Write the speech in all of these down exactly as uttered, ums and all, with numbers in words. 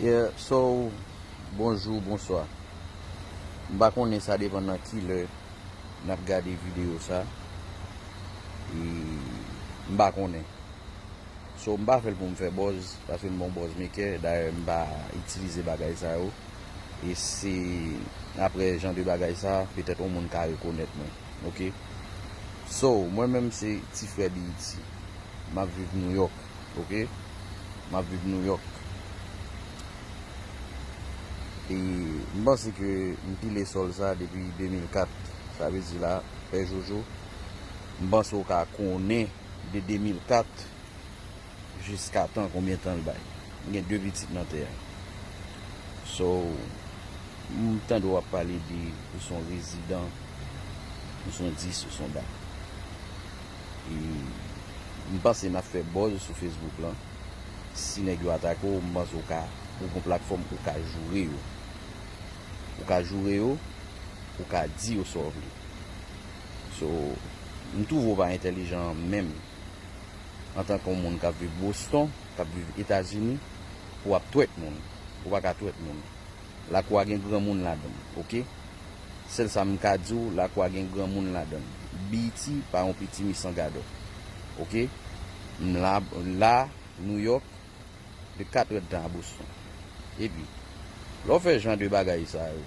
Yeah, so, bonjou, bonswa. M pa konnen, sa depann nan ki lè n ap gade videyo sa. E m pa konnen. So, m pa fè l pou m fè buzz, paske m pa yon buzz maker. Dayè, m pa itilize bagay sa yo. E se apre jan de bagay sa, petèt yon moun ka rekonèt mwen. Oke? So, mwen menm se Ti Frè B E T. M ap viv Nouyòk. Oke? M ap viv Nouyòk. E m panse ke m pile sòl sa depi de mil kat. Sa vle di la, Pè Jojo, m panse w ka konnen de de mil kat jiska tan, konbyen tan l bay. M gen de pitit nan tè a. So, m tande w ap pale de ou se yon rezidan, ou se yon dis, ou se yon dat. E m panse n ap fè buzz sou Facebook lan. Si nèg yo atake w, m panse w ka, ou gon platfòm, ou ka joure yo. Ou ka joure yo, ou ka di yo sa w vle. So, m twouve w pa entèlijan menm. Antanke yon moun k ap viv Boston, k ap viv Etazini, pou w ap twèt moun. Ou pa ka twèt moun. Lakou a gen granmoun ladan l, oke? Sèl sa m ka di w, lakou a gen granmoun ladan l. B E T pa yon piti misan gadò, oke? M la, la, Nouyòk, de katrèdtan a Boston. Epi, lè w fè jan de bagay sa yo,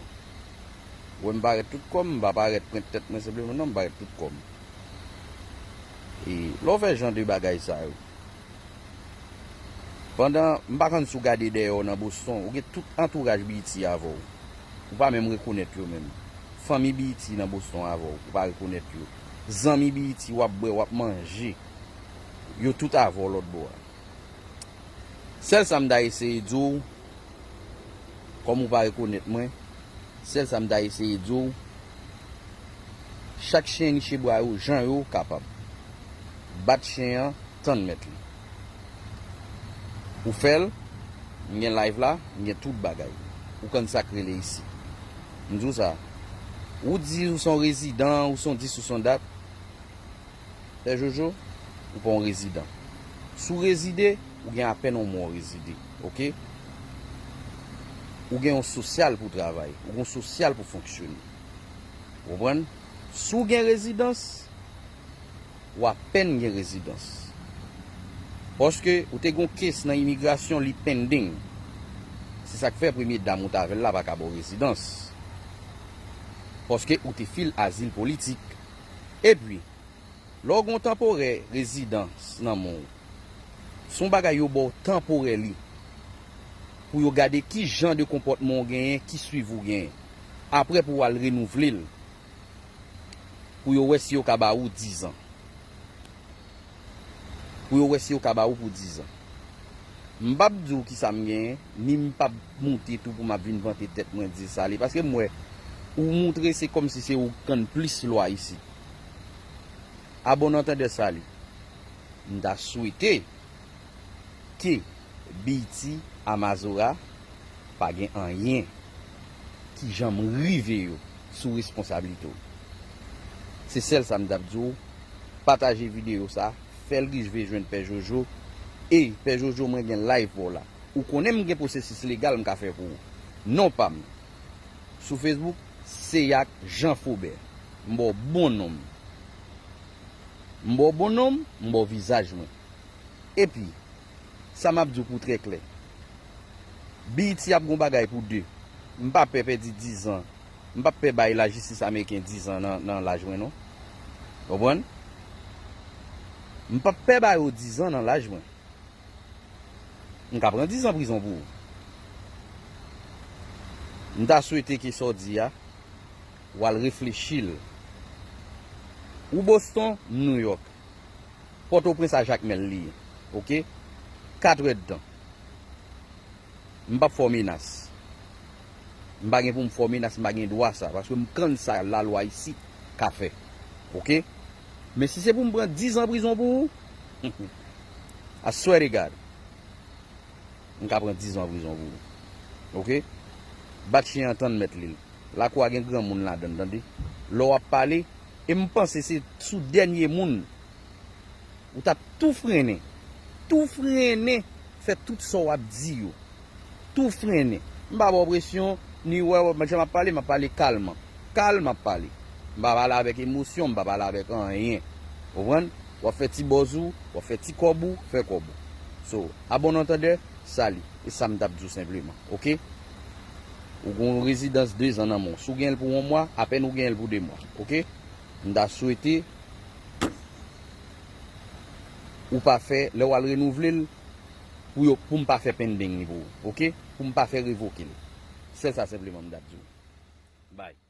w wè m parèt tout kò m, m pa parèt pwent tèt mwen senpleman, non, m parèt tout kò m. E lè w fè jan de bagay sa yo, pandan, m pa konn si w gade dèyè w nan Boston, ou gen tout antouraj B E T avè w. Ou pa menm rekonèt yo menm. Fanmi B E T nan Boston avè w, ou pa rekonèt yo. Zanmi B E T w ap bwè, w ap manje, yo tout avè w lòt bò a. Sèl sa m ta eseye di w, kòm ou pa rekonèt mwen, sèl sa m ta eseye di w, chak chen niche bwa yo jan yo kapab. Bat chen an, tann mèt li. Ou fè l, m gen live la, m gen tout bagay. Ou konn sa k rele isit. M di w sa, ou di ou se yon rezidan, ou se yon dis, ou se yon dat, Pè Jojo, ou pa yon rezidan. Si w rezide, ou gen apèn yon mwa w rezide, oke? Ou gen yon sosyal pou travay, ou gen yon sosyal pou fonksyone. Ou konprann? Si w gen rezidans, w apèn gen rezidans. Paske ou te gen yon case nan imigrasyon, li pending. Se sa k fè premye dam ou t avè l la pa ka ba w rezidans. Paske ou te fil azil politik. Epi, lè w gen yon tanporè rezidans nan men w, se yon bagay yo ba w tanporè li, pou yo gade ki jan de konpòtman w genyen, ki swivi w genyen. Apre pou w al renouvle l, pou yo wè si yo ka ba ou dizan. Pou yo wè si yo ka ba ou pou dizan. M p ap di w kisa m genyen, ni m p ap moute tou pou m ap vin vante tèt mwen di sa li, paske m wè ou moutre se kòmsi se ou k konn plis lwa isit. A bon antandè sa li, m ta swete ke B E T a Mazora pa gen anyen ki janm rive yo sou responsablite w. Se sèl sa m t ap di w, pataje videyo sa, fè l rive jwenn Pè Jojo, e Pè Jojo mwen gen live pou w la. Ou konnen m gen pwosesis legal m ka fè pou ou. Non pa m sou Facebook, se Yak Jean Faubert. M ba w bon non m. M ba w bon non m, m ba w vizaj mwen. Epi, sa m ap di w pou trè klè, B E T ap gon bagay pou de. M pa pè pèdi dizan. M p ap pè bay lajistis ameriken dizan nan, nan laj mwen non. Konprann? M p ap pè ba yo dizan nan laj mwen. M ka pran dizan prizon pou ou. M ta swete ke sa w di a, w al reflechi l. Ou Boston, m Nouyòk. Pòtoprens a Jakmèl li ye. Oke? Katrèdtan. M p ap fè w menas. M pa gen pou m fè w menas, m pa gen dwa sa, paske m konn sa lalwa isit ka fè. Oke? Men si se pou m pran dizan prizon pou ou, I swear to God, m ka pran dizan prizon pou ou. Oke? Bat chen an, tann mèt li. Lakou a gen granmoun ladan l, tande. Lè w ap pale, e m panse se sou dènye moun ou t ap tou frennen. Tou frennen, fè tout sa w ap di yo. tou frennen. M pa ba w presyon, ni wè w jan m ap pale, m ap pale kalman. Kalm m ap pale. M pa pale avèk emosyon, m pa pale avèk anyen. Ou konprann? W ap fè ti bòz ou, w ap fè ti kòb ou, fè kòb ou. So, a bon antandè, sali. E sa m t ap di w senpleman, oke? Ou gen yon rezidans de zan nan men w. Si w gen l pou yon mwa, apèn ou gen l pou de mwa, oke? M ta swete ou pa fè, lè w al renouvle l, pou yo, pou m pa fè pending li pou ou, oke? Pou m pa fè revoke l. Sèl sa senpleman m t ap di w. Bye.